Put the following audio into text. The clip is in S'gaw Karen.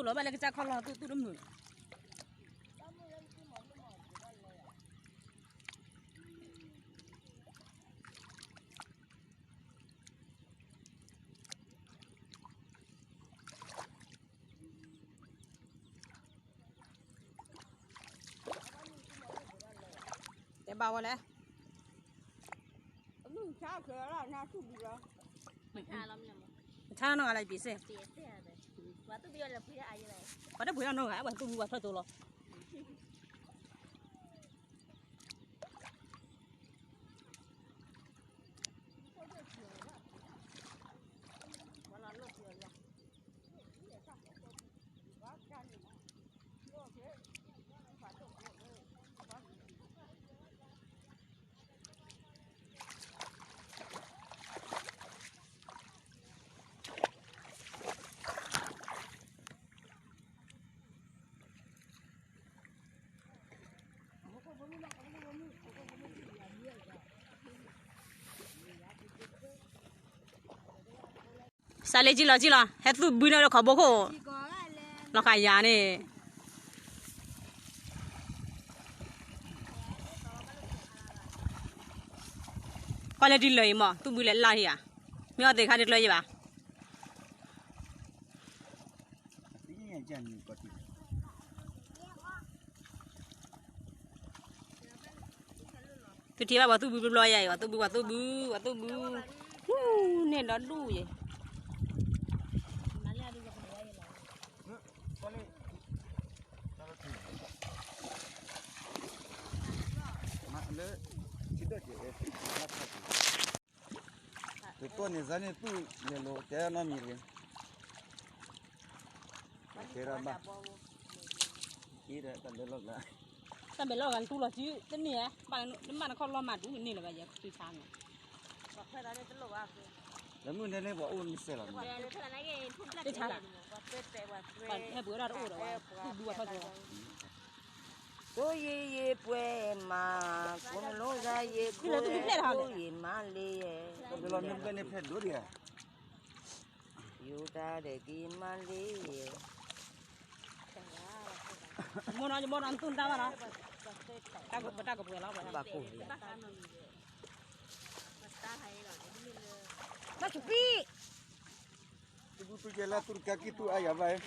လီၤဘၣ်လၢကစၢ်ခီၣ်လီၢ်သူၣ်သူၣ်တမုာ် တဲဘၣ်ဝဲလဲၣ်. ဆါနီၢ်ဂၤလၢပ့ၤစ့ၢ်, ပှၤတပှ့ၤနီၢ်ဂၤ ပှၤသူၣ်ဘုပှၤဖျၢၣ်တိလီၤ. Sale ကံလီၤကံလီၤ ဟဲသူၣ်ဘုန့ၣ်ဒီးခီဘိခိၣ်, လီၤဃာ်ယၤန့ၣ်, ကွၢ်လၢဒ်လၢာ်အံၤမး သူၣ်ဘုလဲၤလၢ်ဟံၣ်ဧါ, မ့ၢ်အီၣ်သ့ၣ်ခါဒ်ကျၢၤယံၤဘၣ်. သုထံၣ်ဘၣ်ပှၤသူၣ်ဘုဘျီဘျီယၤအံၤ ပှၤသူၣ်ဘု ပှၤသူၣ်ဘု, ဟူးန့ၢ်ဒီဒူၣ်ယဲၢ်. တတီၢ်န့ၣ် စါန့ၣ်သူၣ်လဲၤလိာ်တဲနီတမံၤတဂ့ၤ, တဲဒၣ်ဘၣ်, တၢ်ဘဲးလီၢ်ဂၤတူၢ်လီၤစုတန့ၢ်ဧါ, ဘၣ်နခီၣ်လီၢ်မၤဒူန့ၢ်လၢၤဘၣ်ယဲၢ် သုဆါန့ၣ်, လၢမုၢ်န့ၣ်လၢပှၤအိၣ်မ့ၢ်စဲးလီၤ, တဆါလၢ, ဟဲပှဲၤဒၣ်တအိၣ်ဒီးဝဲ သူၣ်ဘုပှၤဖျၢၣ်တိလီၤ. သိယံယံပှဲၤမး, ကိးမလိစါယံကိး, သိယံမၤလ့ယဲၢ်, တဘျီန့ၣ်ဖဲဒိၣ်ဒံးဧါ, ယူၤတၢ်ဒဲးက့ၤမၤလ့ယဲၢ်, မိၢ်နီၤ ယမိၢ်နီၤ နသူၣ်နတၢ်ဘၣ်နီၤ, တၢ်ကပှဲၤလီၤ, ဘၣ်ကိၢ်လံ, ဘၣ်ဆူၣ်ပံၣ် သူၣ်ဘုသူၣ်ကဲလၢသူၣ်တကါကံၢ်သူၣ်အါယၤဘၣ်,